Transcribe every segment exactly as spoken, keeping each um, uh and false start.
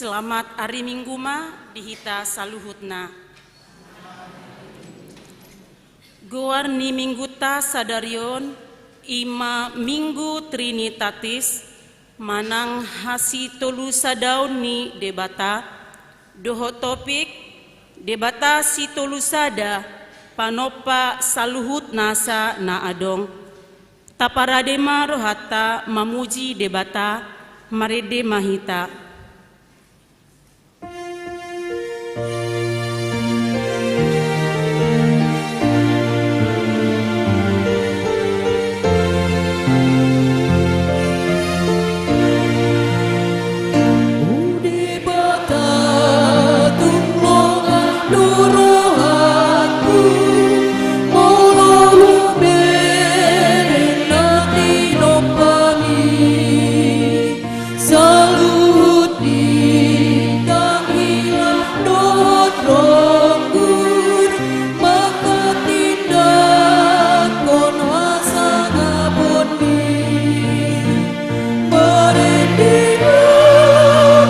Selamat ari Minggu ma di hita saluhutna. Goar ni Mingguta sadari on i ma Minggu Trinitatis, manang hasitolusadaon ni Debata, dohot topik Debata sitolusada, panompa saluhut nasa na adong. Taparade ma rohanta mamuji Debata, marende ma hita. Saluhut bintang hilak dohot ronggur, manghatindanghon hasangapon. Marende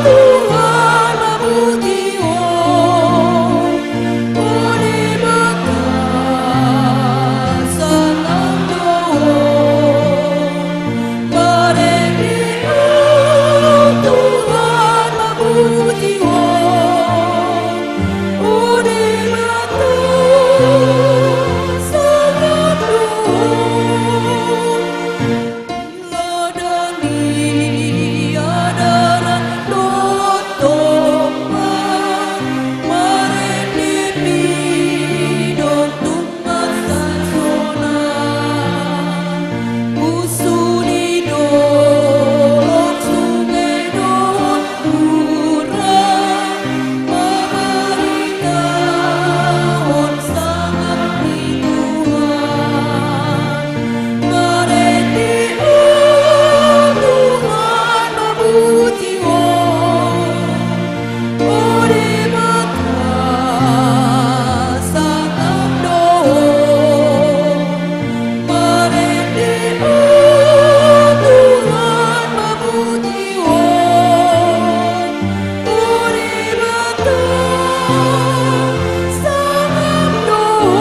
Tuhan, mamuji Ho. O Debata, sangap do Ho. Marende Tuhan, mamuji Ho. O Debata, sangap do Ho. Ladang ni adaran dohot domba, marende pidong tumangsansonan. Busu ni dolok, sunge dohot hurang, mamaritahon sangap ni Tuhan. Marende Tuhan, mamuji Ho. O Debata, sangap do Ho. Marende Tuhan, mamuji Ho. O Debata, sangap do Ho.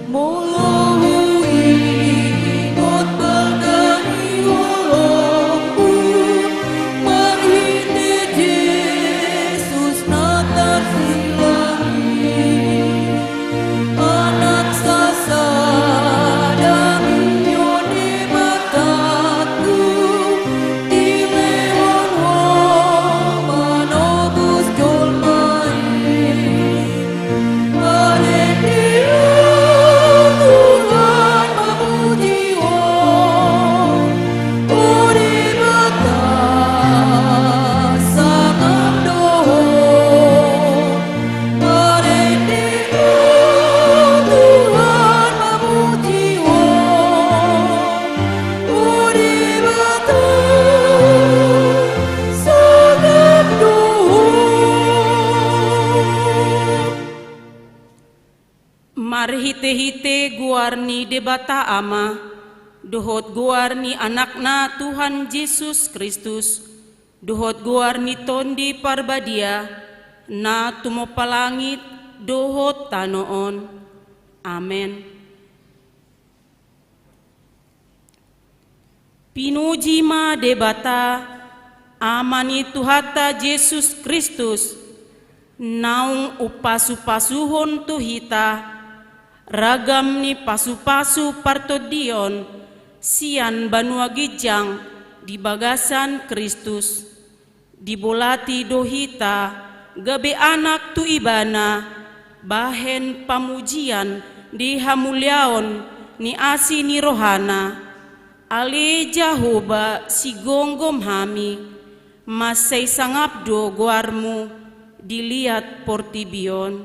Molo huingot balga ni holongku, marhite Jesus na tarsilang i, Anak sasada ni Debata, dilehon Ho manobus jolma i. Marende Tuhan, mamuji Ho. O Debata, sangap do Ho. Marende Tuhan, mamuji Ho. O Debata, sangap do Ho. Marhitehite goar ni Debata Ama, dohot goar ni Anakna Tuhan Jesus Kristus, dohot goar ni Tondi Parbadia, na tumompa langit dohot tano on. Amen. Pinuji ma Debata, Ama ni Tuhanta Jesus Kristus, naung umpasupasuhon tu hita ragam ni pasupasu partondion sian banua ginjang di bagasan Kristus. Dibolati do hita gabe anak tu Ibana, bahen pamujian di hamuliaon ni asi ni rohana. Ale Jahowa, sigomgom hami, Mansai sangap do goarmu di liat portibi on.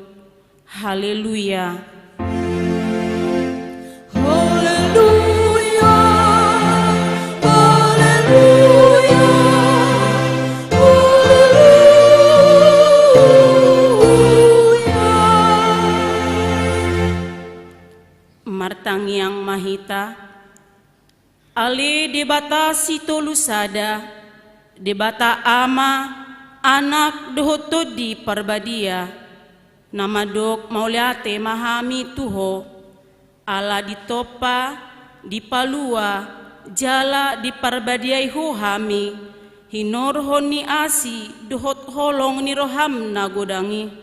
Haleluya. Haleluya, haleluya, haleluya. Martangiang ma hita. Ale Debata Sitolu Sada, Debata Ama, Anak dohot Tondi Parbadia, na mandok mauliate ma hami tu Ho, ala ditompa, dipalua, jala diparbadiai Ho hami, hinorhon ni asi dohot holong ni roham na godang i.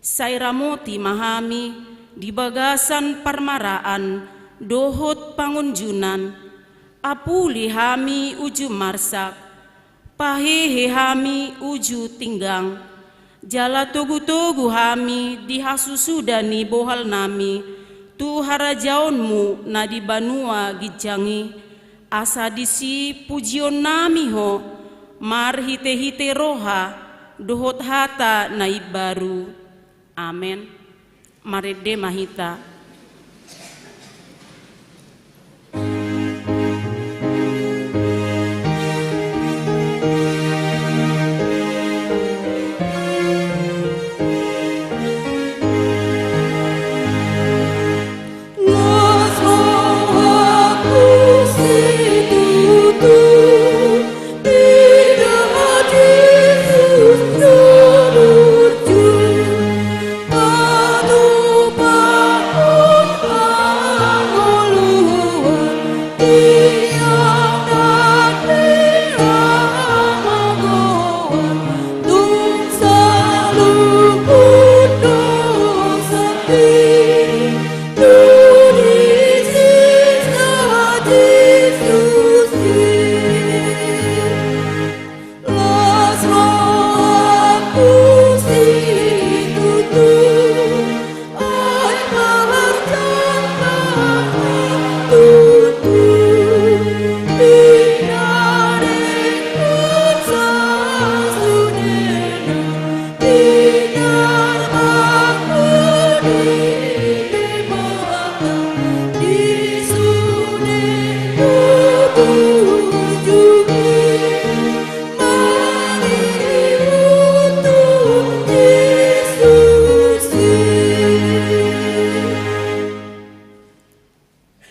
Sai ramoti ma hami di bagasan parmaraan dohot pangunjunan, apuli hami uju marsak, pahehe hami uju tinggang, jala togutogu hami di hasusuda ni bohalnami tu harajaonmu na di banua ginjang i, asa disi pujionnami Ho marhitehite roha dohot hata na imbaru. Amen. Marende ma hita.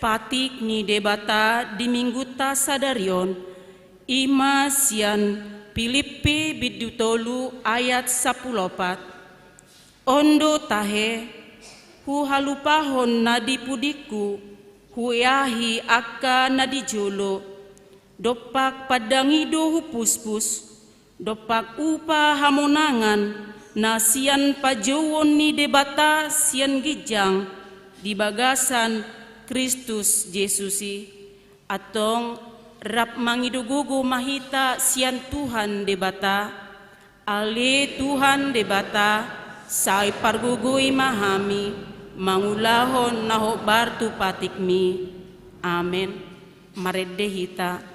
Patik ni Debata di Minggunta sadari on, i ma sian Pilippi bindu tolu ayat sampulu opat. On do tahe, huhalupahon na di pudingku, hueahi angka na di jolo, dompak pandang i do hupuspus, dompak upa hamonangan na sian panjouon ni Debata sian ginjang di bagasan Kristus Jesus i. Antong rap mangido gogo ma hita sian Tuhan Debata. Ale Tuhan Debata, sai pargogoi ma hami mangulahon na hombar tu patikmi. Amen. Marende hita.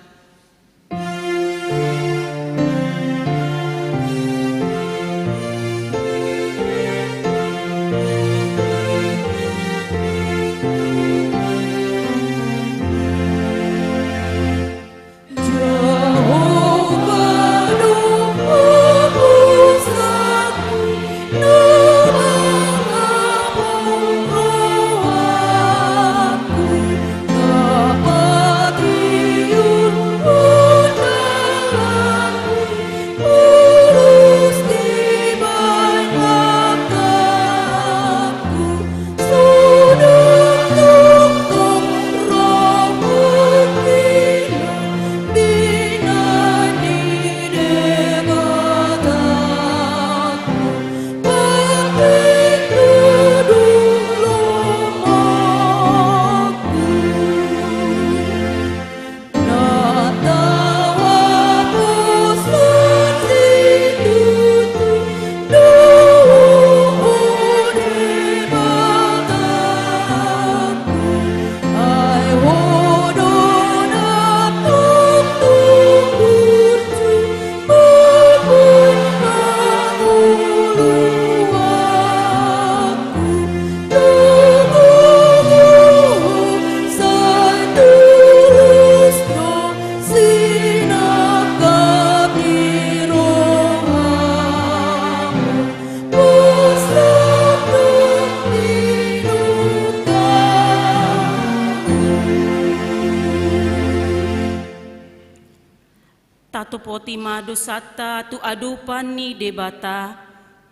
Poti ma dosanta tu adopan ni Debata.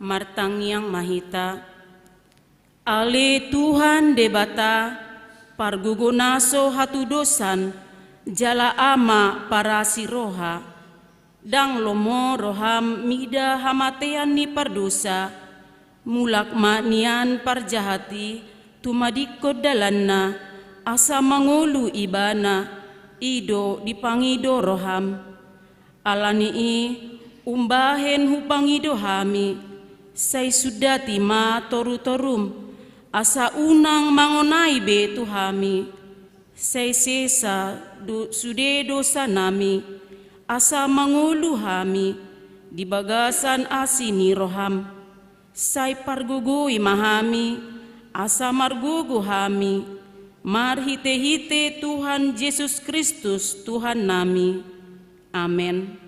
Martangiang ma hita. Ale Tuhan Debata, pargogo na so hatudosan, jala Ama parasi roha. Ndang lomo roham mida hamatean ni pardosa. Mulak ma nian parjahat i tumadingkon dalanna, asa mangolu ibana, i do dipangido roham. Ala ni i, umbahen hupangido hami, sai sundati ma torutorum, asa unang mangonai be tu hami. Sai sesa do, sude dosanami, asa mangolu hami di bagasan asi ni roham. Sai pargogoi ma hami, asa margogo hami, marhitehite Tuhan Jesus Kristus Tuhannami. Amen.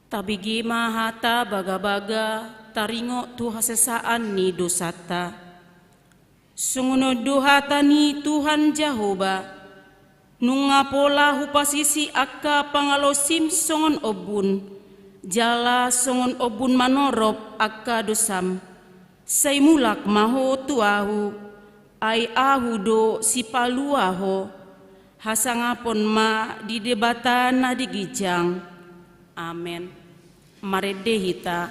Tabege ma hata bagabaga taringot tu hasesaan ni dosanta. Songon on do hata ni Tuhan Jahowa: Nunga pola hupasisi angka pangalaosim songon ombun, jala songon ombun manorop angka dosam. Sai mulak ma ho tu Ahu, ai Ahu do Sipalua ho. Hasangapon ma di Debata na di ginjang. Amen. Marende hita.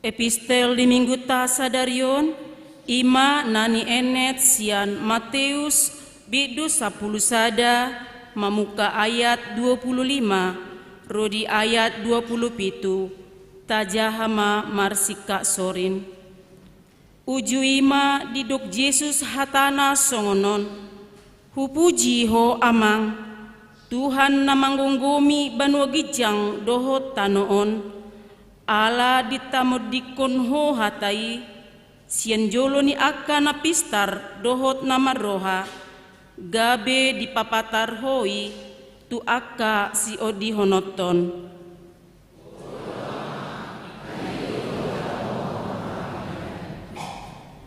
Epistel di Minggunta sadari on, i ma na niennet sian Mateus bindu sampulu sada, mamungka ayat dua pulu lima ro di ayat dua pulu pitu. Tajaha ma marsingkat sorin. Uju i ma didok Jesus hatana songon on: Hupuji Ho Amang, Tuhan na manggomgomi banua ginjang dohot tano on. Ala ditamondingkon Ho hata i sian jolo ni angka na pistar dohot na marroha, gabe dipapatar Ho i tu angka siondihononton.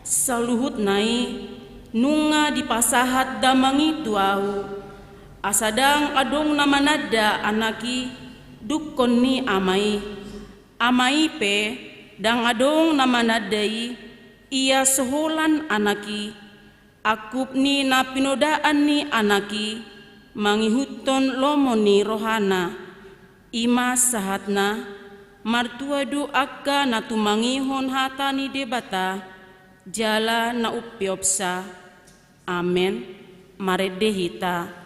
Saluhutna i nunga dipasahat Damang i tu ahu. Asa ndang adong na mananda anak i dungkon ni ama i. Ama i pe ndang adong na mananda i, ia so holan anak i. Angkup ni na pinodaan ni anak i mangihuthon lomo ni rohana. I ma sahatna, martua do angka na tumangihon hata ni Debata jala na umpeopsa. Amen. Marende hita.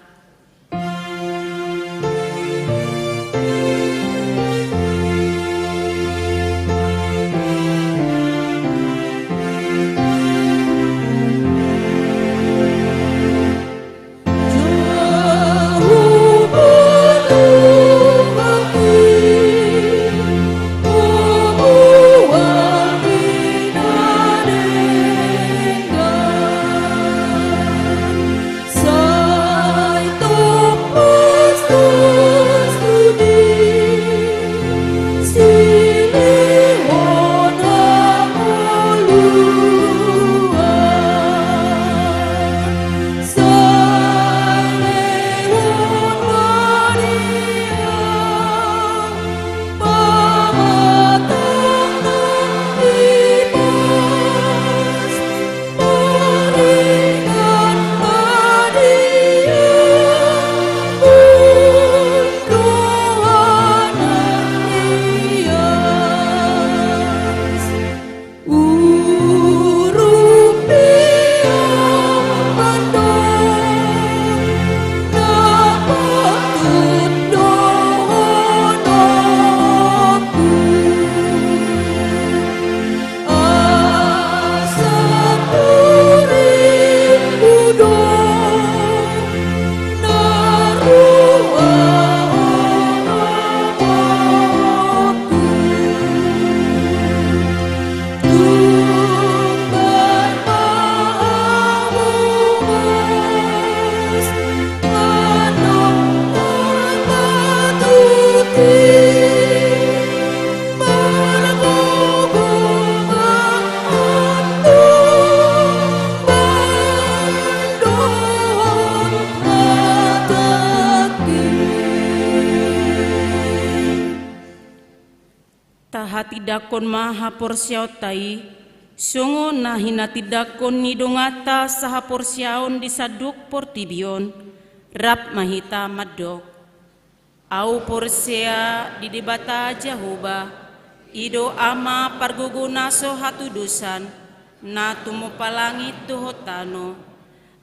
Tahatindangkon ma haporseaonta i, songon na hinatindangkon ni donganta sahaporseaon di sandok portibi on. Rap ma hita mandok. Ahu porsea di Debata Jahowa, i do Ama pargogo na so hatudosan, na tumompa langit dohot tano.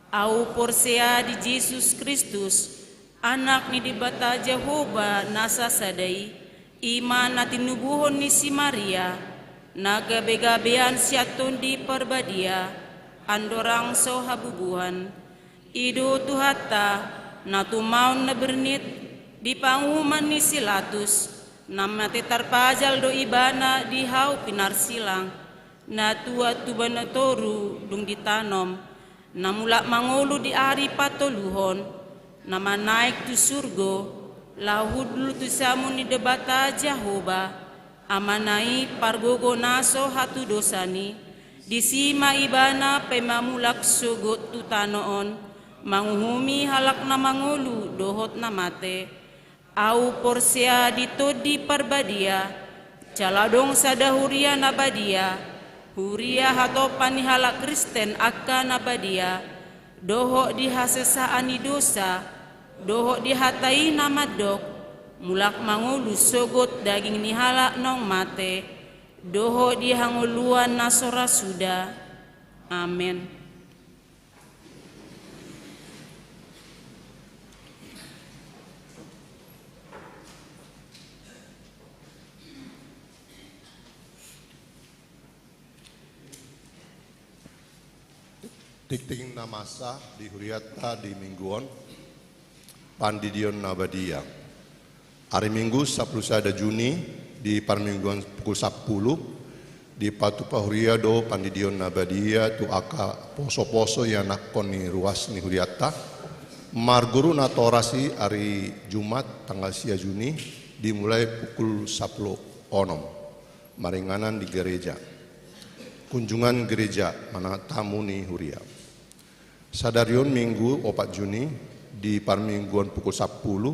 Ahu porsea di Jesus Kristus, Anak ni Debata Jahowa na sasada i, i ma na tinubuhon ni si Maria, na gabegabean sian Tondi Parbadia, andorang so habubuhan. I do Tuhanta, na tumaon na bernit di panguhuman ni si Latus, na mate tarpajal do ibana di hau pinarsilang, na tuat tuba na toru dung ditanom, na mulak mangolu di ari patoluhon, na manaek tu surgo, laho hundul tu siamun ni Debata Jahowa, Amana i pargogo na so hatudosan i, disi ma ibana paima mulak sogot tu tano on, manguhumi halak na mangolu dohot na mate. Ahu porsea di Tondi Parbadia, jala adong sada huria na badia, huria hatopan ni halak Kristen angka na badia, dohot di hasesaan ni dosa, dohot di hata i na mandok, mulak mangolu sogot daging ni halak naung mate, dohot di hangoluan na so ra suda. Amen. Tingting na masa di huriata di minggu on, pandidion na badia. Ari Minggu sampulu sada Juni di parmingguan pukul sampulu, dipatupa huria do pandidion na badia tu angka poso-poso ianakhon ni ruas ni huriata. Marguru natoras i ari Jumat tanggal sia Juni dimulai pukul sampulu onom. Maringanan di gereja. Kunjungan gereja manang tamu ni huria. Sadari on Minggu opat Juni, Di parmingguan pukul sampulu,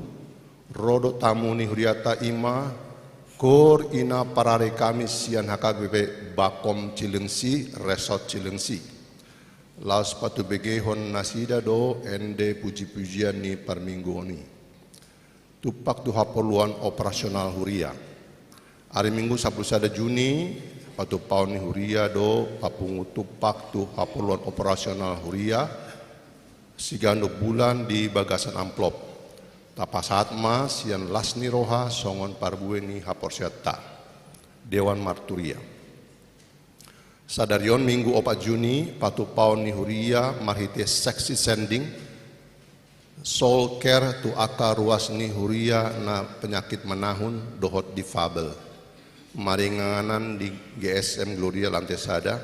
ro do tamu ni huriata, i ma Kor Ina Parari Kamis sian H K B P Bakom Cilengsi, Resort Cilengsi. Laos patubegehon nasida do ende puji-pujian ni parmingguon i. Tumpak tu haporluan operasional huria. Ari Minggu sampulu sada Juni, patupaon ni huria do papungu tumpak tu haporluan operasional huria, siganup bulan di bagasan amplop. Tapasahat ma sian las ni roha songon parbue ni haporseaonta. Dewan Marturia. Sadari on Minggu opat Juni, patupaon ni huria marhite seksi sending, Soul Care tu angka ruas ni huria na penyakit menahun dohot difabel. Maringanan di G S M Gloria lantai sada,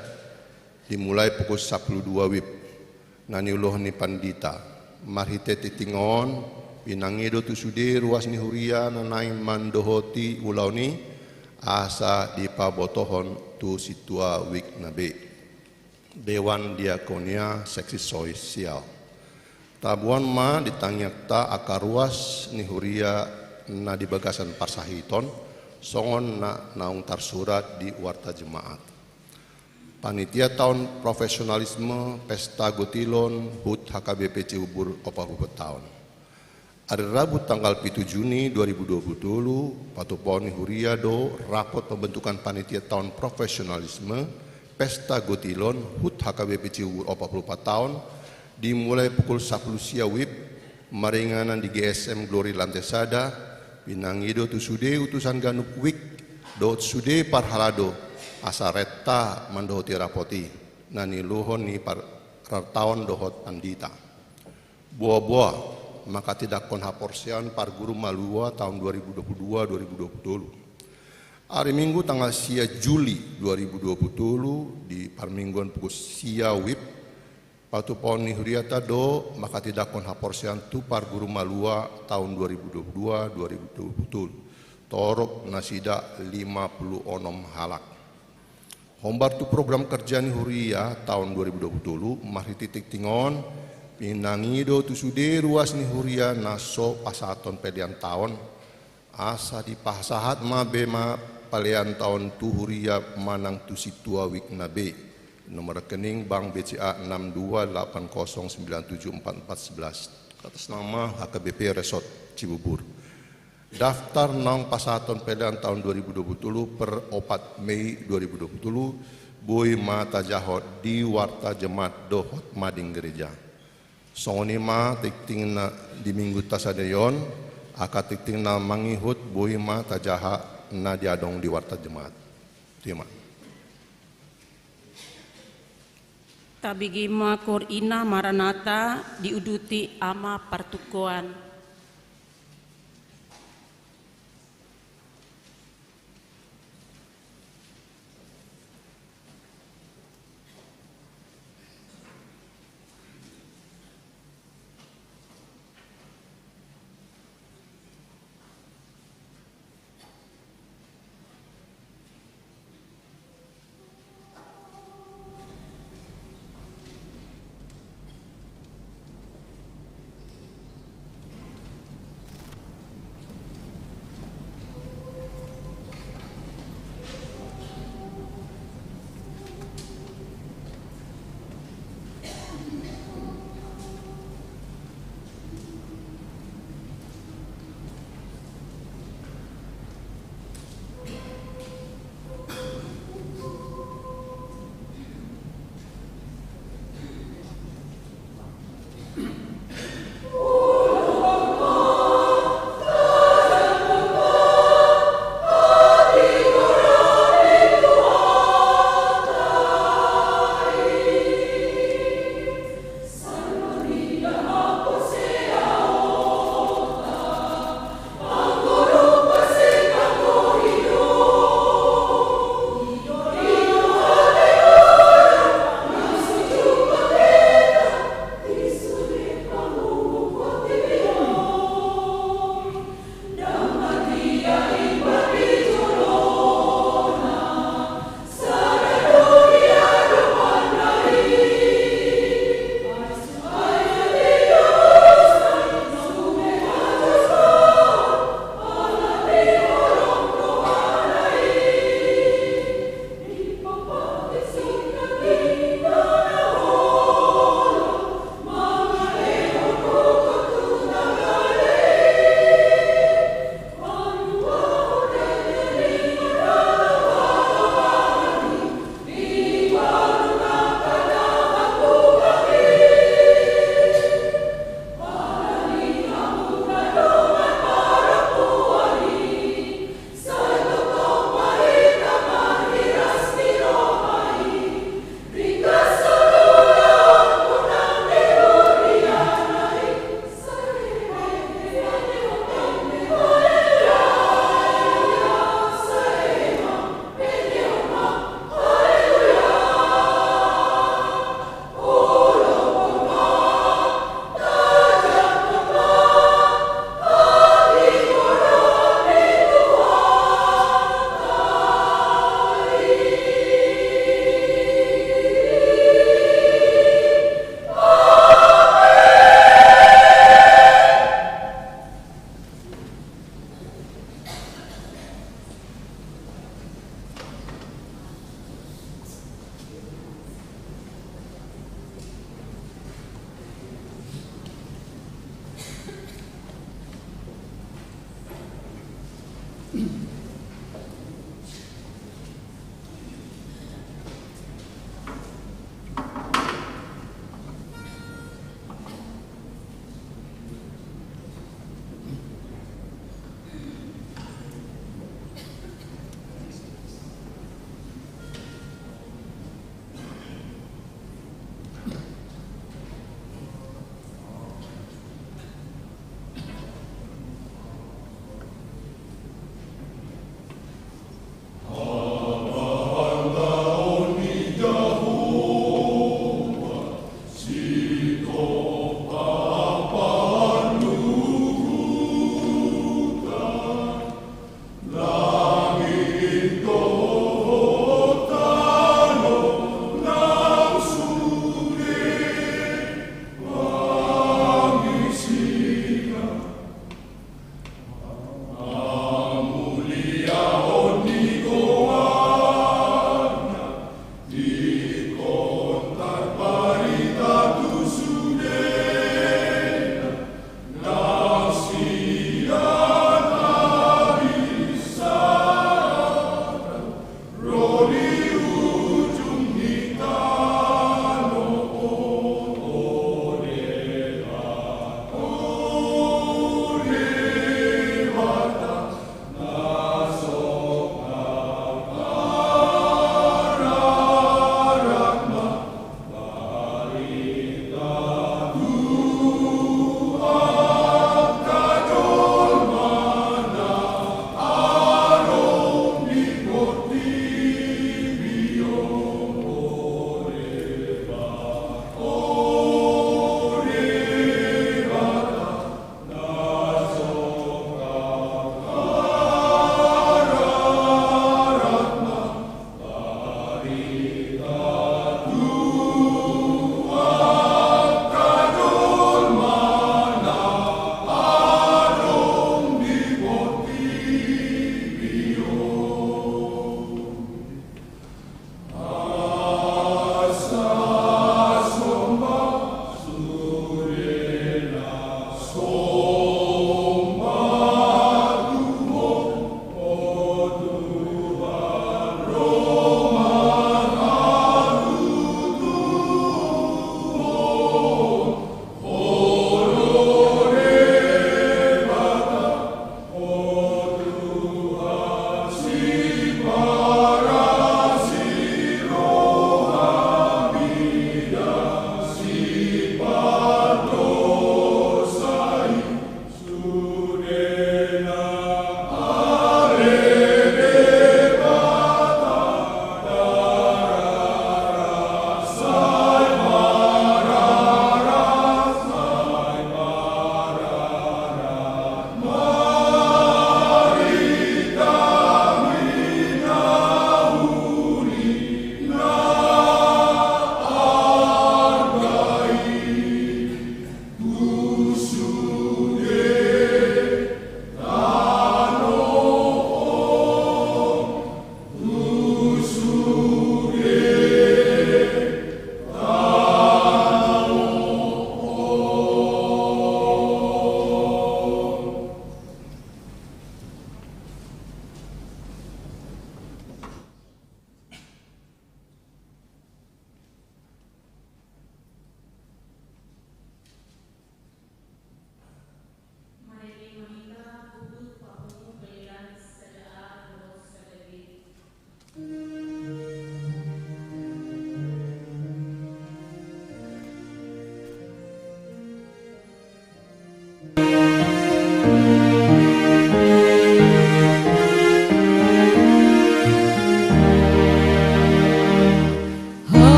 dimulai pukul sampulu dua wib. Na niulahon ni pandita. Marhite tingting on, pinangido tu sude ruas ni huria na naeng mandohoti ulaon i, asa dipabotohon tu sintua wijk na be. Dewan Diakonia Seksi Sosial. Taboan ma di tangiangta angka ruas ni huria na di bagasan parsahiton, songon na naung tarsurat di Warta Jemaat. Panitia taon profesionalisme Pesta Gotilon HUT H K B P Cibubur opat pulu opat taon. Ari Rabu tanggal pitu Juni dua ribu dua pulu tolu, patupaon ni huria do rapot pembentukan panitia taon profesionalisme Pesta Gotilon HUT H K B P Cibubur opat pulu opat taon, dimulai pukul sampulu sia wib, maringanan di G S M Glory lantai sada, pinangido tu sude utusan ganup wijk dohot sude parhalado, asa renta mandohoti rapot i, na niulahon ni par-, rartaon dohot pandita. Boa-boa, manghatindanghon haporseaon parguru malua taon dua ribu dua pulu dua dua ribu dua pulu tolu. Ari Minggu tanggal sia Juli dua ribu dua pulu tolu, di parmingguan pukul sia wib, patupaon ni huriata do manghatindanghon haporseaon tu parguru malua taon dua ribu dua pulu dua dua ribu dua pulu tolu. Torop nasida lima pulu onom halak. Hombar tu program kerja ni huria taon dua ribu dua pulu tolu, marhite tingting on, pinangido tu sude ruas ni huria na so pasahathon pelean taon, asa dipasahat ma be ma pelean taon tu huria manang tu sintua wijk na be. Nomor rekening Bank B C A enam dua delapan kosong sembilan tujuh empat empat sebelas. Atas nama H K B P Resort Cibubur. Daftar naung pasahathon pelean taon dua ribu dua pulu tolu per opat Mei dua ribu dua pulu tolu, boi ma tajaha di Warta Jemaat dohot mading gereja. Songon i ma tingting na di mingguta sadari on, angka tingting na mangihut boi ma tajaha na diadong di Warta Jemaat. Terima. Tabege ma Kor Ina Maranata, diuduti Ama Partukoan.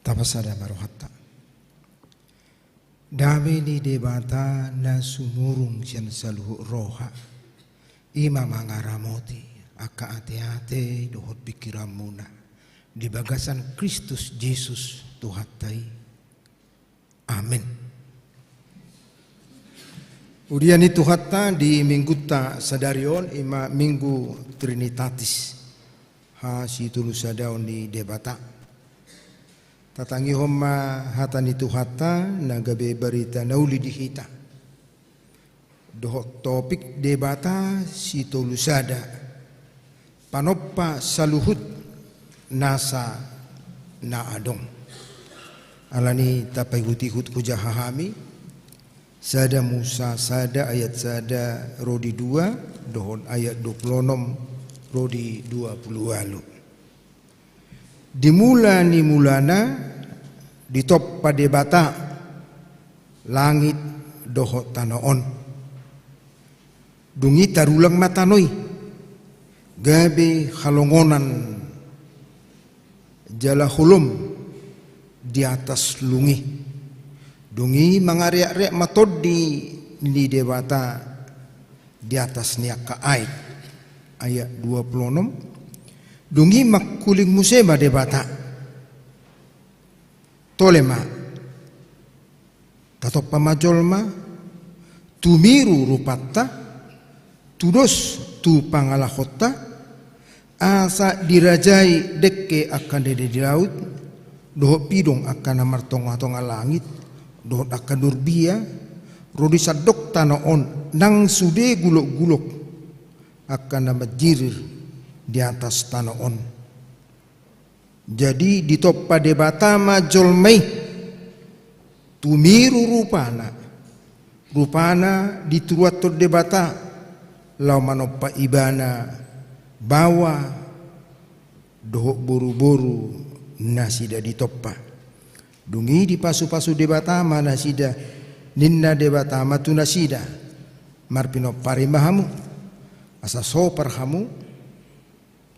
Tapasada ma rohanta. Dame ni Debata na sumurung sian saluhut roha, i ma mangaramoti angka ateate dohot pingkiranmuna di bagasan Kristus Jesus Tuhanta i. Amen. Huria ni Tuhanta, di minggunta sadari on, i ma Minggu Trinitatis, hasitolusadaon ni Debata. Tatangihon ma hata ni Tuhanta na gabe barita na uli di hita. Dohot topik Debata sitolusada, panompa saluhut nasa na adong. Alani i tapaihutihut hujaha hami, Sada Musa sada ayat sada ro di dua, dohot ayat dua pulu onom ro di dua pulu ualu. Di mula ni mulana ditompa Debata langit dohot tano on. Dung i tarulang ma tano i, gabe halongonan jala holom di atas lung i. Dung i mangariakriak ma tondi ni Debata di atas ni angka aek. Ayat dua pulu onom. Dung i mangkuling muse ma Debata. Tole ma. Tatompa ma jolma, tumiru rupanta, tudos tu pangalahonta, asa dirajai dengke angka na di laut, dohot pidong angka na martongatonga langit, dohot angka nurbia, ro di sandok tano on, nang sude gulokgulok angka na manjirir di atas tano on. Jadi ditompa Debata ma jolma i, tumiru rupana, rupana dituruanhon Debata, laho manompa ibana baoa dohot boruboru nasida ditompa. Dung i dipasupasu Debata ma nasida, ninna Debata ma tu nasida, marpinompari ma hamu, asa sopar hamu,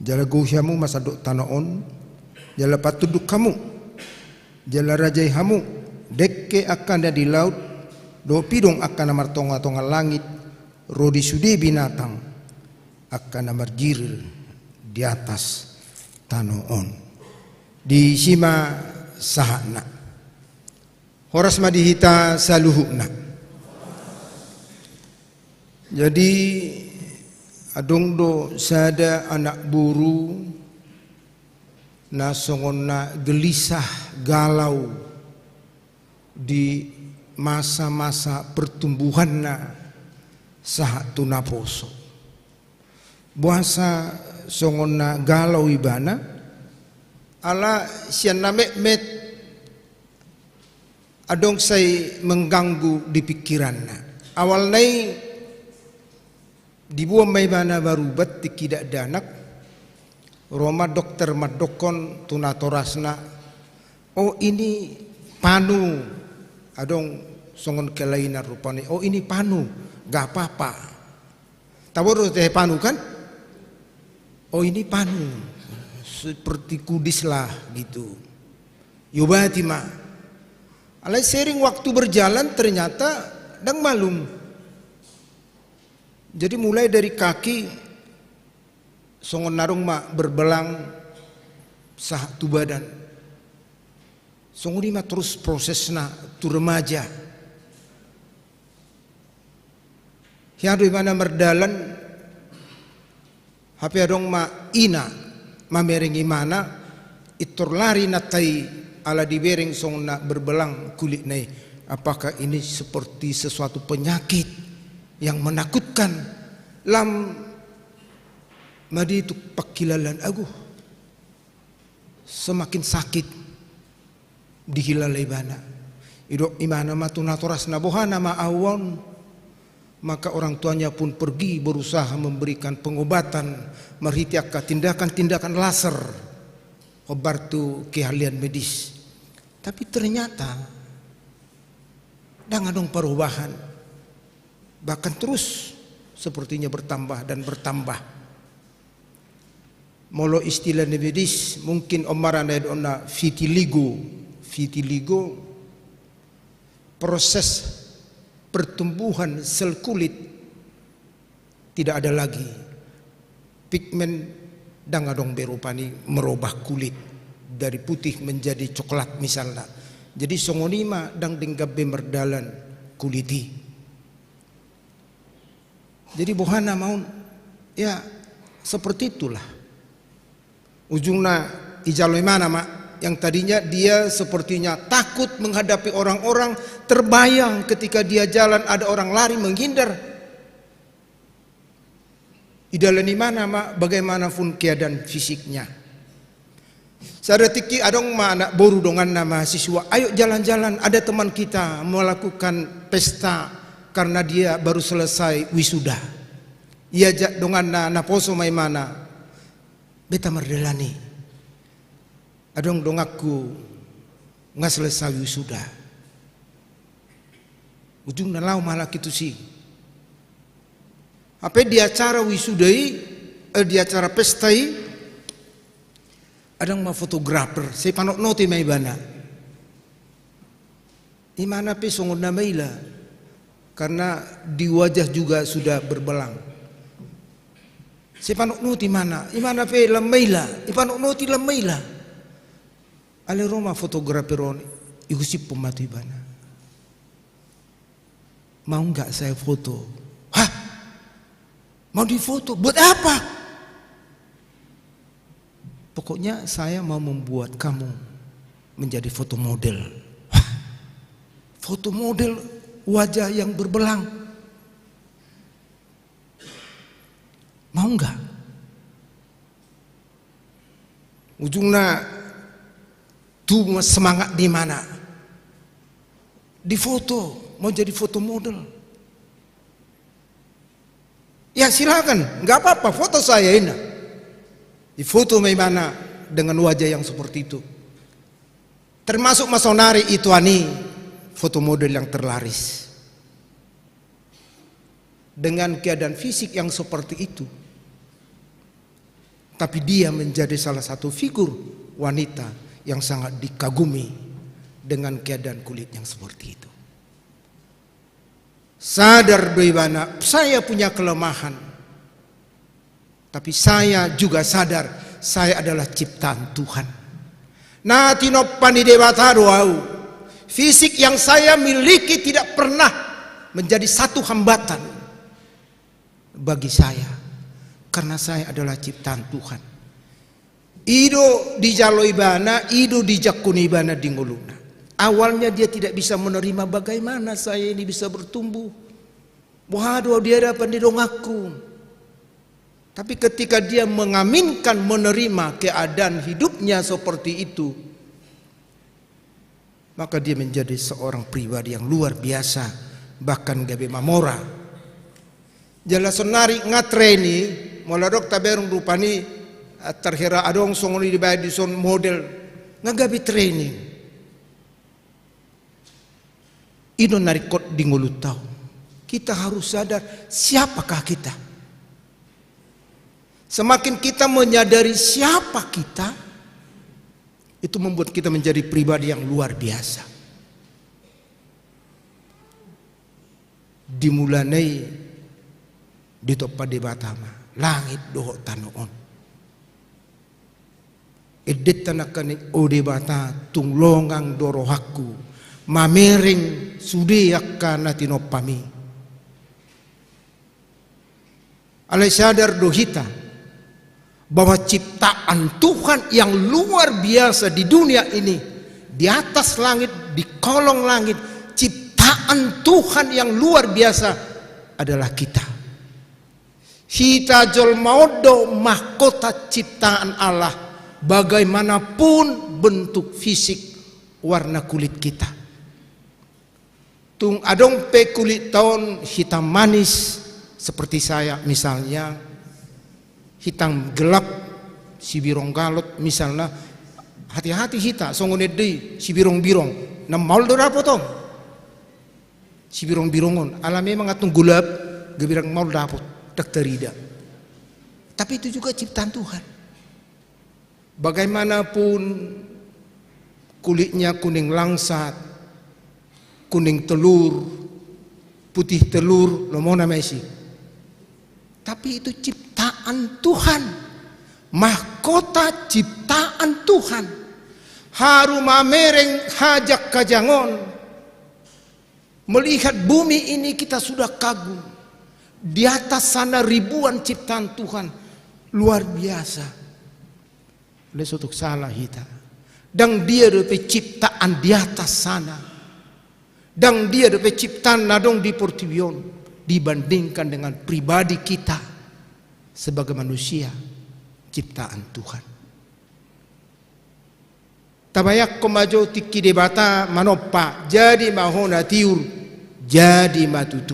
jala gouhi hamu ma sandok tano on, jala patunduk hamu, jala rajai hamu, dengke angka na di laut, dohot pidong angka na martongatonga langit, ro di sude binatang, angka na marjirir di atas tano on. Disi ma sahatna. Horas ma di hita saluhutna. Jadi, adong do sada anak boru na songon na gelisah, galau di masa-masa pertumbuhanna sahat tu naposo. Boasa songon na galau ibana? Ala sian na metmet adong sai mengganggu di pikiranna. Awalna i diboan ma ibana marubat tingki dakdanak, ro ma dokter mandokkon tu natorasna, "Oh, ini panu." Adong songon kelainan rupani, "Oh, ini panu, gak apa-apa." Tabo do tahe panu kan? "Oh, ini panu, seperti kudis lah," gitu. Iobati ma. Alai sering waktu berjalan ternyata ndang malum. Jadi mulai dari kaki, songon na adong ma berbelang sahat tu badan. Songon i ma terus prosesna tu remaja. Hea do ibana mardalan, hape adong ma ina mamereng imana, intor lari nanta i ala dibereng songon na berbelang kulitna i. Apakah ini seperti sesuatu penyakit yang menakutkan? Lam ma di tu pangkilalaan, aguh, semakin sakit. Dihilala ibana. Didok imana ma tu natorasna, "Boha nama ahu on?" Maka orang tuanya pun pergi berusaha memberikan pengobatan marhite angka tindakan-tindakan laser, hombar tu keahlian medis. Tapi ternyata ndang adong perubahan. Bahkan terus sepertinya bertambah dan bertambah. Molo istilah na medis, mungkin on ma ra na didok na vitiligo. Vitiligo, proses pertumbuhan sel kulit tidak ada lagi. Pigmen ndang adong be rupani merubah kulit dari putih menjadi coklat misalna. Jadi songon i ma ndang denggan be mardalan kulit i. Jadi boha nama on? Ya, seperti itulah. Ujungna dijalo imana ma, yang tadinya dia sepertinya takut menghadapi orang-orang, terbayang ketika dia jalan ada orang lari menghindar. Didalan imana ma bagaimanapun keadaan fisiknya. Sada tingki adong ma anak boru donganna mahasiswa, "Ayo jalan-jalan, ada teman kita melakukan pesta karena dia baru selesai wisuda." Diajak donganna, naposo ma imana, "Beta mardalan i, adong donganku nga selesai wisuda." Ujungna laho ma halak i tusi. Hape di acara wisuda i, eh, di acara pesta i, adong ma fotografer, sai panotnoti ma ibana. Imana pe songon na maila, karena di wajah juga sudah berbelang. Sai panotnoti imana, imana pe lam maila, dipanotnoti lam maila. Alai ro ma fotografer on, digosipon ma tu ibana. "Mau nggak saya foto?" "Hah? Mau difoto? Buat apa?" "Pokoknya saya mau membuat kamu menjadi foto model." "Hah? Foto model wajah yang berbelang? Mau nggak?" Ujungna tubu ma semangat ni imana. Difoto, mau jadi foto model. "Ya silakan, nggak apa-apa, foto saya ini." Difoto ma imana dengan wajah yang seperti itu. Termasuk ma saonari ituan i foto model yang terlaris. Dengan keadaan fisik yang seperti itu, tapi dia menjadi salah satu figur wanita yang sangat dikagumi dengan keadaan kulit yang seperti itu. Sadar do ibana, "Saya punya kelemahan, tapi saya juga sadar saya adalah ciptaan Tuhan. Na tinompa ni Debata do ahu. Fisik yang saya miliki tidak pernah menjadi satu hambatan bagi saya, karena saya adalah ciptaan Tuhan." I do dijalo ibana, i do dijangkon ibana di ngoluna. Awalnya dia tidak bisa menerima, "Bagaimana saya ini bisa bertumbuh? Boha do di hadapan ni donganku?" Tapi ketika dia mengaminkan, menerima keadaan hidupnya seperti itu, Maka dia menjadi seorang pribadi yang luar biasa, bahkan gabe mamora. Jala sonari nga training, molo adong tabereng rupani, eh, terhera adong songon i dibaen dison model, nga gabe training. I do na ringkot di ngolunta on. Kita harus sadar siapakah kita. Semakin kita menyadari siapa kita, itu membuat kita menjadi pribadi yang luar biasa. Dimulana i ditompa Debata ma langit dohot tano on. Endenta nangkaning, o Debata, tung longang do rohangku mamereng sude angka na tinompami. Alai sadar do hita bahwa ciptaan Tuhan yang luar biasa di dunia ini, di atas langit, di kolong langit, ciptaan Tuhan yang luar biasa adalah kita. Hita jolma on do mahkota ciptaan Allah, bagaimanapun bentuk fisik, warna kulit kita. Tung adong pe kulit ta on hitam manis, seperti saya misalnya, hitam gelap, sibirong galot misalnya, hati-hati hita, songon ende i, sibirong-birong, na maol do dapot on. Sibirong-birong on, ala memang antong gelap, gabe ndang maol dapot, ndang tarida. Tapi itu juga ciptaan Tuhan. Bagaimanapun kulitnya kuning langsat, kuning telur, putih telur, lomo na ma isi. Tapi itu ciptaan Tuhan, mahkota ciptaan Tuhan. Haru mamereng hajang-hajang on. Melihat bumi ini kita sudah kagum. Di atas sana ribuan ciptaan Tuhan. Luar biasa. Alai so tung sala hita. Ndang dia dope ciptaan di atas sana. Ndang dia dope ciptaan na adong di portibi on dibandingkan dengan pribadi kita sebagai manusia ciptaan Tuhan. Tabayangkon ma jo tingki Debata manompa, jadi ma ho na tiur, jadi ma tutu.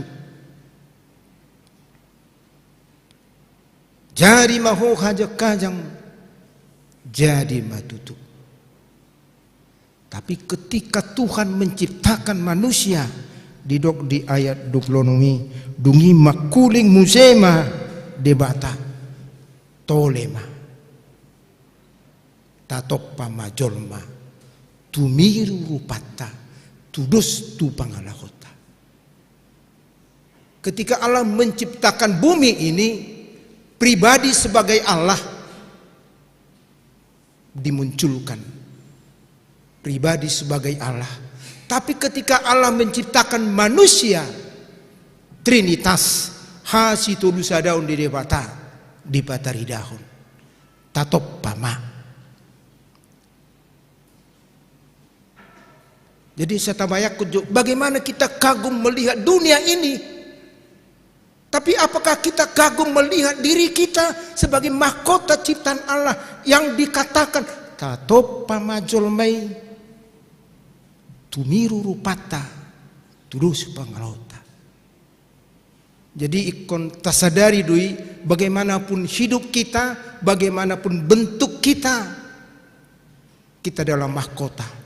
Jadi ma ho hajang-hajang, jadi ma tutu. Tapi ketika Tuhan menciptakan manusia, didok di ayat dua puluh enam i, dung i mangkuling muse ma Debata, tole ma. Tatompa ma jolma, tumiru rupanta, tudos tu pangalahonta. Ketika Allah menciptakan bumi ini, pribadi sebagai Allah dimunculkan. Pribadi sebagai Allah. Tapi ketika Allah menciptakan manusia, Trinitas, hasitolusadaon ni Debata, dipataridahon. Tatompa ma. Jadi saya tabayangkon jo, bagaimana kita kagum melihat dunia ini. Tapi apakah kita kagum melihat diri kita sebagai mahkota ciptaan Allah yang dikatakan, tatompa ma jolma i, tumiru rupanta, tudos pangalahonta. Jadi ingkon tasadari do i, bagaimanapun hidup kita, bagaimanapun bentuk kita, kita adalah mahkota.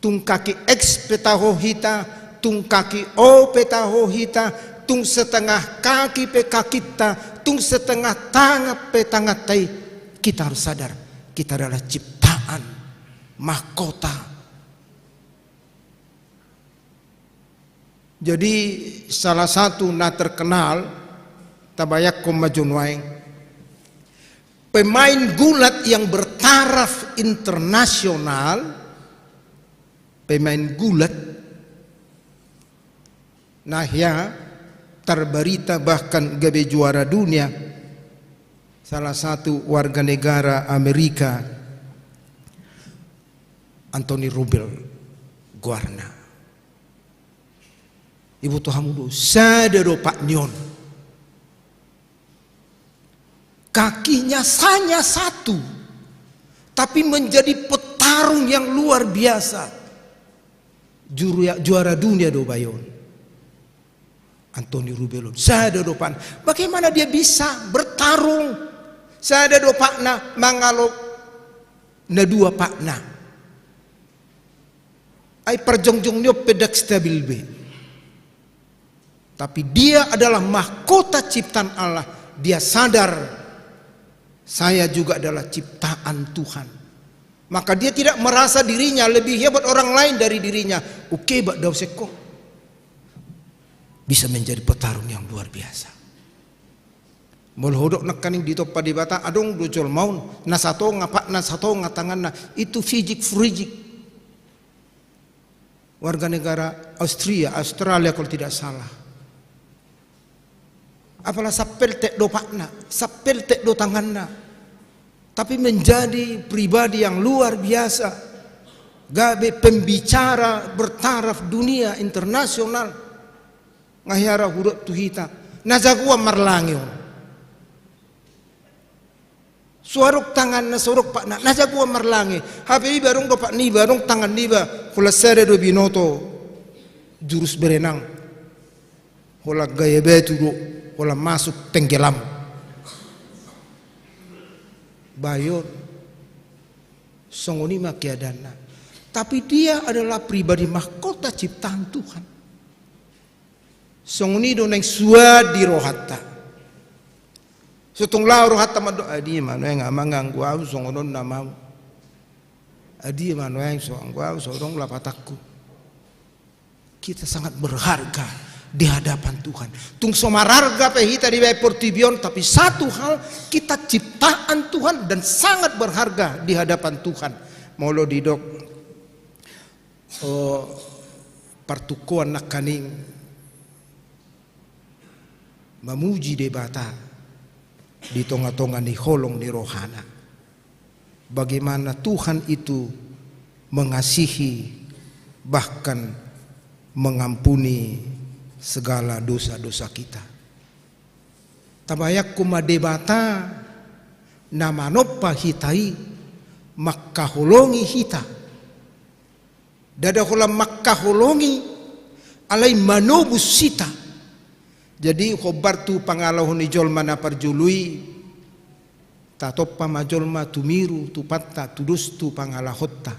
Tung kaki X pe taho hita, tung kaki O pe taho hita, tung setengah kaki pe kakinta, tung setengah tangan pe tanganta i, kita harus sadar, kita adalah ciptaan, mahkota. Jadi salah satu na terkenal, tabayangkon ma jo nuaeng, pemain gulat yang bertaraf internasional, pemain gulat na hea terberita bahkan gabe juara dunia, salah satu warga negara Amerika, Anthony Rubel goarna. Iboto hamu do, sada do opat ni on. Kakinya hanya satu, tapi menjadi petarung yang luar biasa. Juru-, juara dunia do bayon. Anthony Rubelon. Sada do opakna. Bagaimana dia bisa bertarung? Sada do opakna mangalo na dua opakna. Ai parjongjong ni on pe ndang stabil be. Tapi dia adalah mahkota ciptaan Allah. Dia sadar, saya juga adalah ciptaan Tuhan. Maka dia tidak merasa dirinya lebih hebat orang lain dari dirinya. Oke, bak dau seko. Bisa menjadi petarung yang luar biasa. Molo hudok nangkaning ditompa Debata, adong do jolma on, na satonga opakna, satonga tanganna, itu fisik, fisik. Warga negara Austria, Australia kalau tidak salah. Apala sampeltek do opakna, sampeltek do tanganna. Tapi menjadi pribadi yang luar biasa. Gabe pembicara bertaraf dunia internasional. Nga hea ra hudok tu hita. Na jagoan marlange on. So adong tanganna, so adong opakna, na jagoan marlange. Hape iba adong do opak niba, adong tangan niba. Holan sada do binoto jurus berenang. Holan gaya batu do, holan masuk tenggelam. Bayon. Songon i ma keadaanna. Tapi dia adalah pribadi mahkota ciptaan Tuhan. Songon i do naeng suan di rohanta. So tung laho rohanta mandok, "Adi ma nuaeng amang anggo ahu songon on nama ahu. Adi ma nuaeng so anggo ahu so adong lapatanku." Kita sangat berharga di hadapan Tuhan. Tung so mararga pe hita dibahen portibi on, tapi satu hal, kita ciptaan Tuhan dan sangat berharga di hadapan Tuhan. Molo didok, oh, partukoan nangkaning mamuji Debata di tonga-tonga ni holong ni rohana. Bagaimana Tuhan itu mengasihi, bahkan mengampuni segala dosa-dosa kita. Tabayangkon ma Debata na manompa hita i mangkaholongi hita. Ndada holan mangkaholongi, alai manobus hita. Jadi, hombar tu pangalaho ni jolma na parjolo i, tatompa ma jolma tumiru tu patta, tudos tu pangalahonta.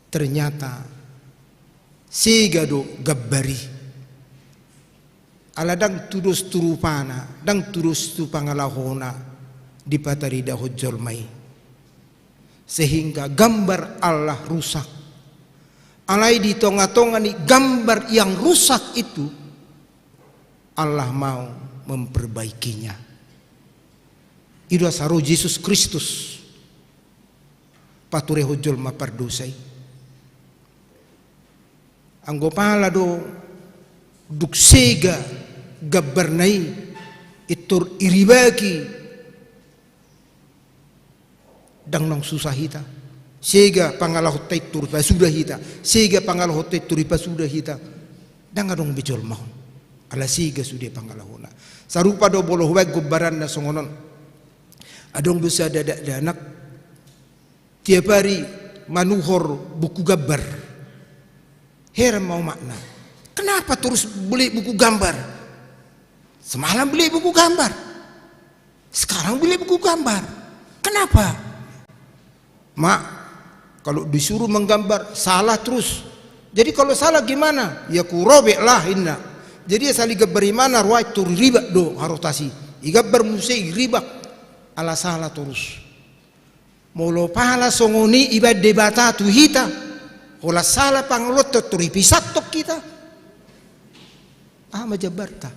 Ternyata sega do gambar i. Ala ndang tudos tu rupana, ndang tudos tu pangalahona dipataridahon jolma i. Sehingga gambar Allah rusak. Alai di tonga-tonga ni gambar yang rusak itu, Allah mau memperbaikinya. I do asa ro Jesus Kristus paturehon jolma pardosa i. Anggo pala do dung sega gambarna i, pintor iribaki, ndang naung susa hita. Sega pangalahonta pintor ipasuda hita. Sega pangalahonta pintor ipasuda hita. Ndang adong be jolma on. Ala sega sude pangalahona. Sarupa do molo hubaen gombaranna songon on. Adong do sada dakdanak tiap ari manuhor buku gambar. Heran ma omakna. Kenapa terus beli buku gambar? Semalam beli buku gambar. Sekarang beli buku gambar. Kenapa? Mak, kalau disuruh menggambar, salah terus. Jadi kalau salah gimana? Ya kurobek lah, inna. Jadi asal igambar imana, roha pintor iribak do harotas i. Igambar muse iribak. Ala salah terus. Molo pala songon i ibaen Debata tu hita, holan sala pangalahonta pintor ipisanhon hita. Aha ma jambarta?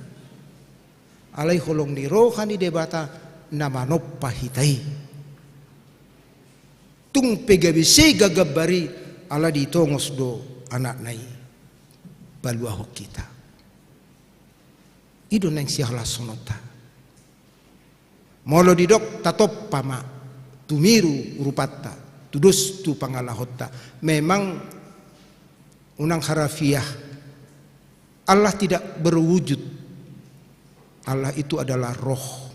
Alai holong ni roha ni Debata na manompa hita i. Tung pe gabe sega gambar i, ala ditongos do anakna i paluahon hita. I do naeng sihalashononta. Molo didok tatompa ma tumiru rupanta, tudos tu pangalahonta. Memang unang harafiah. Allah tidak berwujud. Allah itu adalah roh.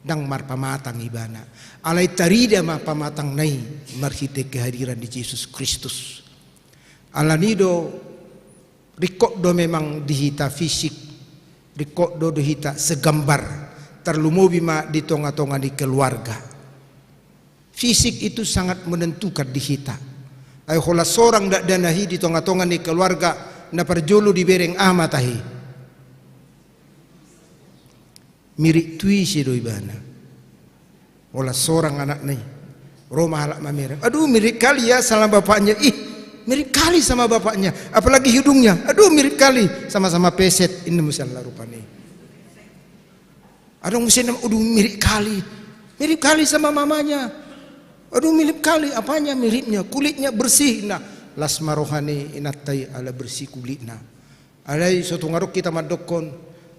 Ndang marpamatang ibana. Alai tarida ma pamatangna i marhite kehadiran ni Jesus Kristus. Alani do, ringkot do memang di hita fisik, ringkot do di hita segambar, tarlumobi ma di tonga-tonga ni keluarga. Fisik itu sangat menentukan di hita. Ai holan sorang dakdanak i di tonga-tonga ni keluarga, na parjolo dibereng aha ma tahe? Mirip tu ise do ibana. Holan sorang anakna i. Ro ma halak mamereng. Aduh, mirip kali ya sama bapaknya. Ih, mirip kali sama bapaknya. Apalagi hidungnya. Aduh, mirip kali. Sama-sama peset. Ini misalna rupani. Adong muse na, aduh, mirip kali. Mirip kali sama mamanya. Aduh, mirip kali. Apanya miripnya? Kulitnya bersih. Nah, las ma roha ni inanta i ala bersih kulitna. Alai so tung adong hita mandokkon,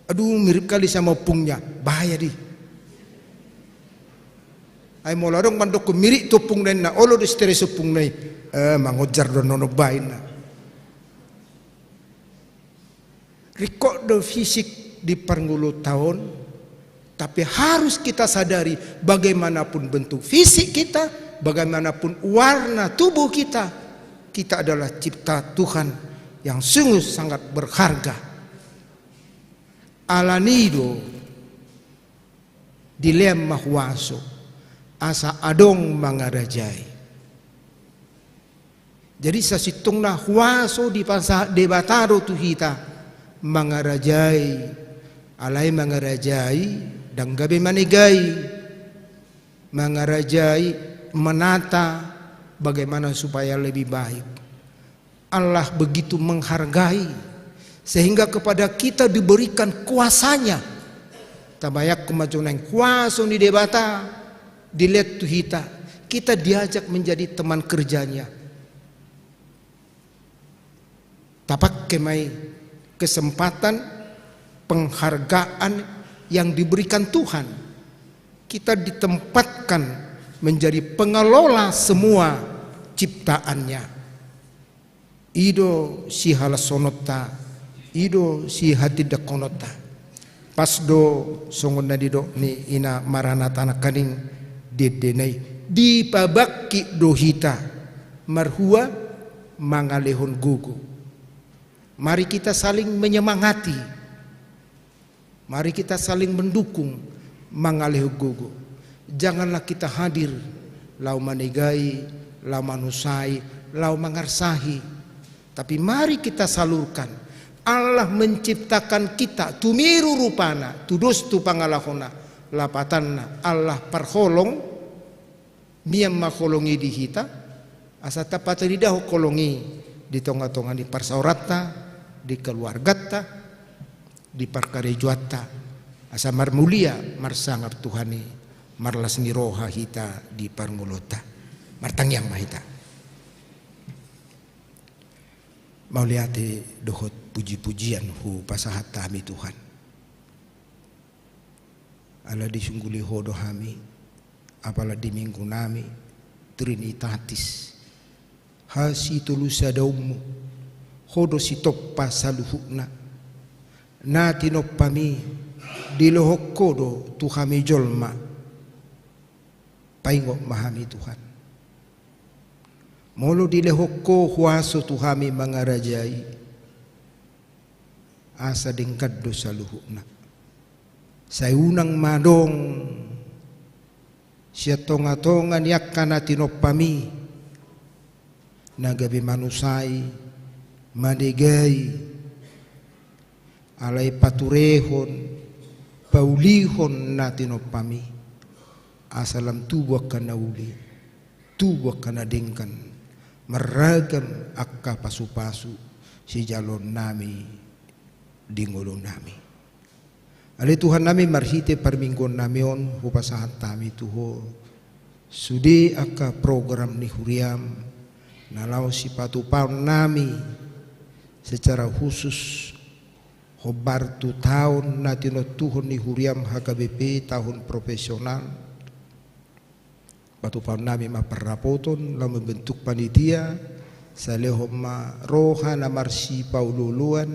aduh, mirip kali sama ompungnya. Bahaya di. Ai molo adong mandokkon mirip tu ompungna inna, olo do stres ompungna i. Eh, mangonjar do nono bainna. Ringkot do fisik di parngoluonta on, tapi harus kita sadari, bagaimanapun bentuk fisik kita, bagaimanapun warna tubuh kita, kita adalah cipta Tuhan yang sungguh sangat berharga. Alani do dilean ma huaso, asa adong mangarajai. Jadi sasintongna huaso dipasahat Debata do tu hita mangarajai, alai mangarajai ndang gabe manegai, mangarajai menata bagaimana supaya lebih baik. Allah begitu menghargai sehingga kepada kita diberikan kuasanya. Tabayangkon ma jo nuaeng huaso ni Debata dilean tu hita, kita diajak menjadi teman kerjanya. Tapake ma i kesempatan penghargaan yang diberikan Tuhan. Kita ditempatkan menjadi pengelola semua ciptaannya. I do sihalashononta, i do sihatindangkononta. Pas do songon na nidok ni ina Maranatha nangkaning di endena i, dipabangkit do hita marhua mangalehon gogo. Mari kita saling menyemangati. Mari kita saling mendukung, mangalehon gogo. Janganlah kita hadir laho manegai, laho manusai, laho mangarsahi. Tapi mari kita salurkan. Allah menciptakan kita tumiru rupana, tudos tu pangalahona, lapatanna Allah parholong, mian ma holong i di hita, asa tapataridahon holong i di tonga-tonga ni parsaoranta, di keluarganta, di parkarejoanta, asa marmulia, marsangap Tuhan i, marlas ni roha hita di parngoluonta. Martangiang ma hita. Mauliate dohot puji-pujian hupasahat hami Tuhan. Ala disungguli Ho do hami, apala di Minggu nami, Trinitatis, hasitolusadaonMu, Ho do sitompa saluhutna. Na tinompaMi, dilehon Ho do tu hami jolma. Paingot ma hami Tuhan. Molo dilehon Ho huaso tu hami mangarajai, asa denggan do saluhutna. Sai unang ma adong sian tonga-tonga ni angka na tinompaMi, na gabe manusai, manegai, alai paturehon, paulihon na tinompaMi, asa lam tubu angka na uli, tubu angka na denggan, marragam angka pasu-pasu sijaloonnami di ngolunami. Ale Tuhannami, marhite parmingguonnami on, hupasahat hami tu Ho sude angka program ni huriaM, na laho sipatupaonnami secara khusus hombar tu taon na tinontuhon ni huriaM H K B P, taon profesional. Patupaonnami ma parrapoton laho mambentuk panitia, sai lehon ma roha na marsipaolo-oloan,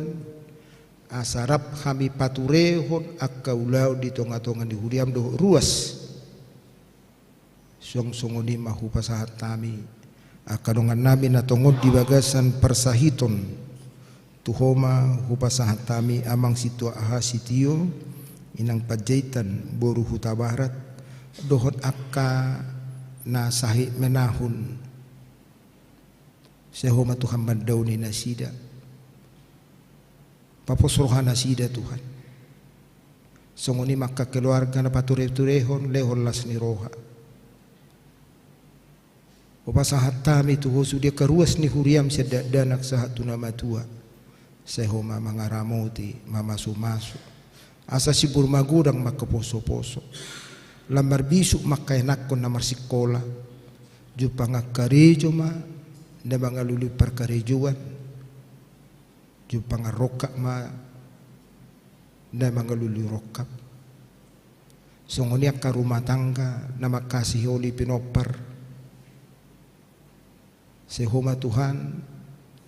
asa rap hami paturehon angka ulaon di tonga-tonga ni huriam dohot ruas. Suang songon i ma hupasahat hami angka dongannami na tongon di bagasan parsahiton. Tu ho ma hupasahat hami Amang Sintua Aha Sitio, Inang Panjaitan boru Hutabarat, dohot angka na sahit menahun. Sai ho ma Tuhan mandaoni nasida. Papos roha nasida Tuhan. Songon i ma angka keluarga na pature-turehon, lehon las ni roha. Hupasahat hami tu ho sude angka ruas ni huriam sian dakdanak sahat tu na matua. Sai ho ma mangaramoti, mamasu-masu. Asa simbur magodang ma angka poso-poso. Lam marbisuk ma angka ianakhon na marsikola. Jumpang angka karejo ma na mangalului parkarejoan. Jumpang rongkap ma na mangalului rongkap. Songon i angka rumah tangga na mangkasiholi pinompar. Sai ho ma Tuhan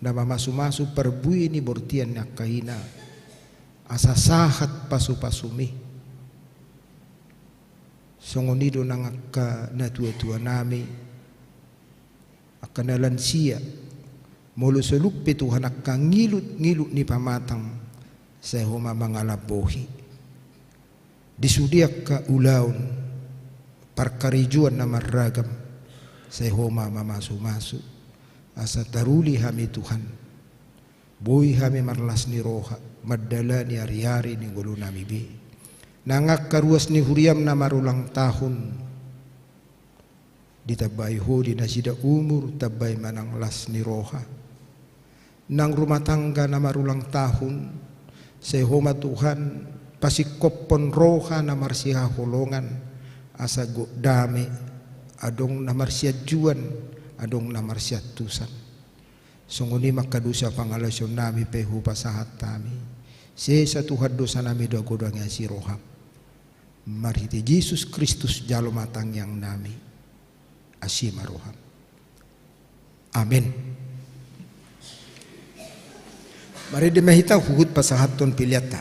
na mamasu-masu parbue ni bortian ni angka ina, asa sahat pasu-pasumi. Songon i do nang angka natua-tuanami, angka na lansia, molo soluk pe Tuhan angka ngilut-ngilut ni pamatang, sai ho ma mangalambohi. Di sude angka ulaon parkarejoan na marragam, sai ho ma mamasu-masu. Asa taruli hami Tuhan. Boi hami marlas ni roha mandalani ari-ari ni ngolunami be. Nang angka ruas ni huriam na marulang tahun, ditambai ho di nasida umur, tambai ma nang las ni roha. Nang rumah tangga na marulang tahun, sai ho ma Tuhan pasingkophon roha na marsihaholongan, asa gok dame, adong na marsianjuan, adong na marsiantusan. Songon i ma angka dosa pangalaosionnami pe hupasahat hami. Sesa Tuhan dosanami dohot godang asi roham. Marhite Jesus Kristus jalo ma tangiangnami. Asi ma roham. Amen. Marende ma hita huhut pasahathon peleanta.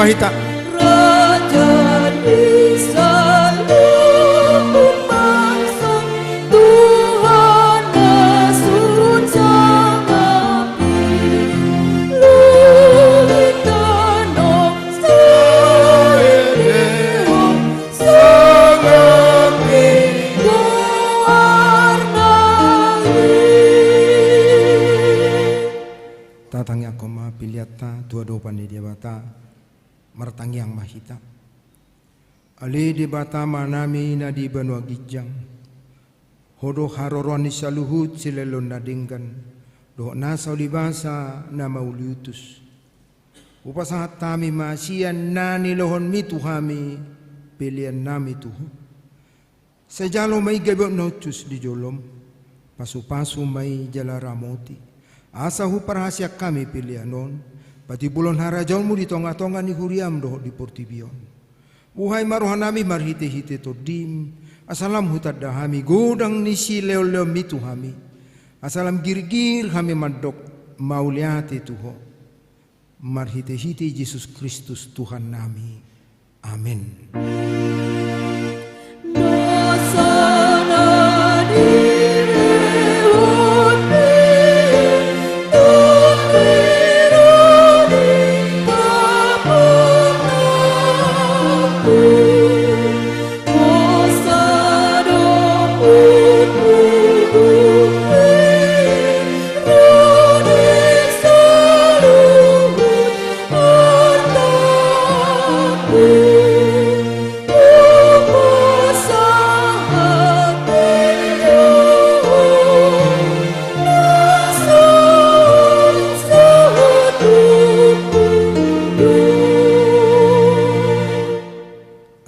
Hita. Raja ni saluhut bangso, Tuhan na sun sangapi, luhut tano saelehon, sangapi goarna i. Tatangianghon ma peleanta tu adopan ni Debata. Martangiang ma hita. Ale Debata Amanami na di banua ginjang, Ho do haroroan ni saluhut silehonlehon na denggan dohot nasa ulibasa na mauliutus. Hupasahat hami ma sian na nilehonMi tu hami peleannami tu Ho. Sai jalo ma i gabe na hushus di joloM. Pasupasu ma i jala ramoti, asa huparhaseang hami pelean on patimbulhon harajaonMu di tongatonga ni huriaM dohot di portibi on. Buhai ma rohanami marhitehite TondiM, asa lam hutanda hami godang ni silehonlehonMi tu hami, asa lam girgir hami mandok mauliate tu Ho. Marhitehite Jesus Kristus Tuhannami. Amen.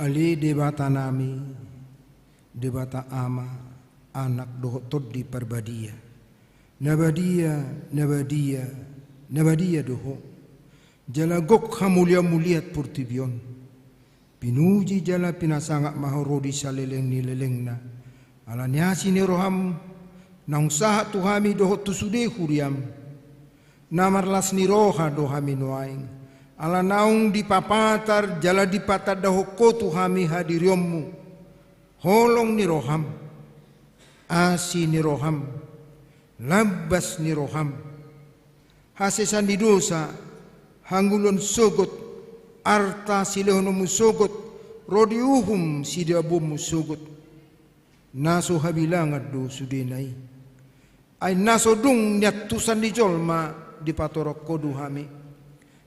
Ale Debatanami, Debata Ama, Anak dohot Tondi Parbadia. Na badia, na badia, na badia do Ho. Jala gok hamuliaonMu liat portibi on. Pinuji jala pinasangap ma Ho ro di saleleng ni lelengna. Ala ni asi ni rohaM, naung sahat tu hami dohot tu sude huriaM. Na marlas ni roha do hami nuaeng, ala naung dipapatar jala dipatandahon Ho tu hami hadirionMu. Holong ni rohaM, asi ni rohaM, lambas ni rohaM, hasesaan ni dosa, hangoluan sogot, arta silehononMu sogot, ro di uhum sidabuonMu sogot. Na so habilangan do sudena i. Ai na so dung niantusan ni jolma dipatorang Ho tu hami.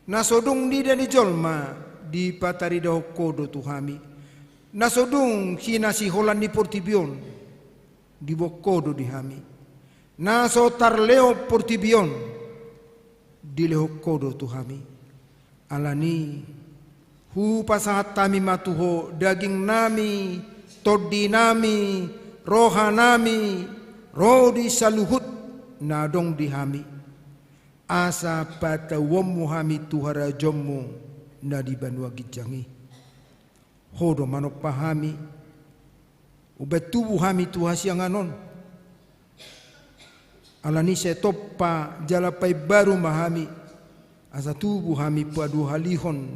Na so dung niida ni jolma dipataridahon Ho do tu hami. Na so dung hinasiholan ni portibi on diboan Ho do di hami. Na so tarlehon portibi on dilehon Ho do tu hami. Ala ni i, hupasahat hami ma tu Ho dagingnami, tondinami, rohanami, ro di saluhut na adong di hami, asa patauonmu hami tu harajaonmu na di banua ginjang i. Ho do manompa hami, umbahen tubu hami tu hasiangan on. Ala ni i sai tompa jala paimbaru ma hami, asa tubu hami paduahalihon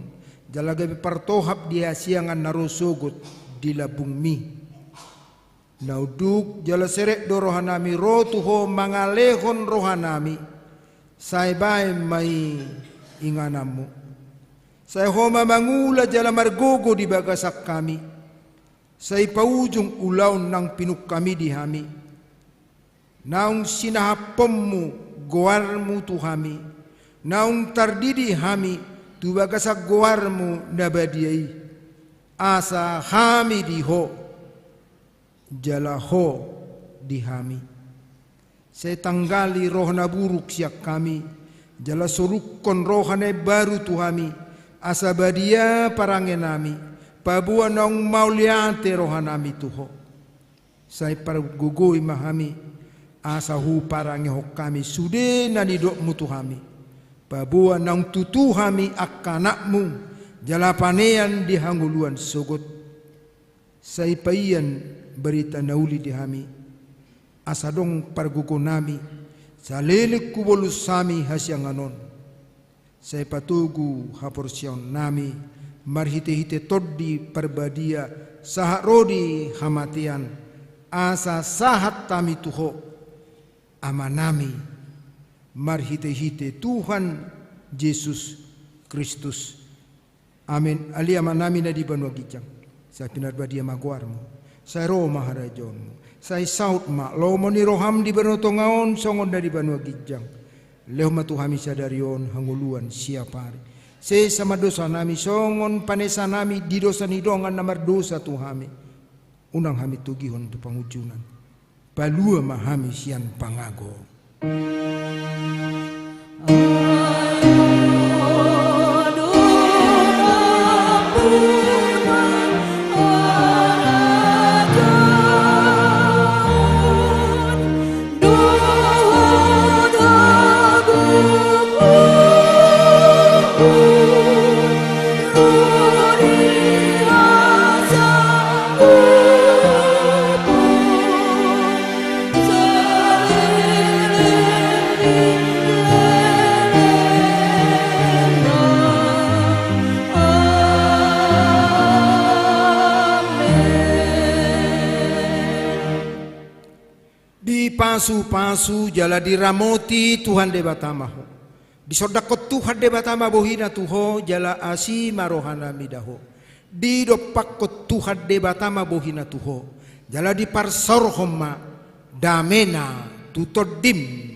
jala gabe partohap di hasiangan na ro sogot di lambungmi. Na unduk jala serep do rohanami ro tu Ho mangalehon rohanami, sai baen ma i ingananmu. Sai Ho ma mangula jala margogo di bagasan hami. Sai paujung ulaon naung pinungkami di hami. Naung sinahaphonmu goarmu tu hami. Naung tardidi hami tu bagasan goarmu na badia i. Asa hami di Ho, jala Ho di hami. Sai tanggali roha na buruk sian hami, jala solukkon roha na imbaru tu hami, asa badia parangenami, paboa naung mauliate rohanami tu Ho. Sai pargogoi ma hami, asa huparangehon hami sude na nidokmu tu hami, paboa naung tutu hami angka anakmu, jala panean di hangoluan sogot. Sai paian barita na uli di hami, asa adong pargogonami, saleleng hubolus hami hasiangan on. Sai patogu haporseaonnami marhitehite Tondi Parbadia sahat ro di hamatean, asa sahat hami tu Ho, Amanami, marhitehite Tuhan Jesus Kristus. Amen. Ale Amanami na di banua ginjang, sai pinarbadia ma goarMu. Sai ro ma harajaonMu. Sai saut ma lomo ni rohaM di banua tonga on songon na di banua ginjang. Lehon ma tu hami sadari on hangoluan siapari. Sesa ma dosanami songon panesanami di dosa ni dongan na mardosa tu hami. Unang hami togihon tu pangunjunan. Palua ma hami sian pangago. Dipasupasu jala diramoti Tuhan Debata ma ho. Disondangkon Tuhan Debata ma bohiNa tu ho jala asi ma rohaNa mida ho. Didompakkon Tuhan Debata ma bohiNa tu ho jala diparsaorhon ma dameNa tu tondim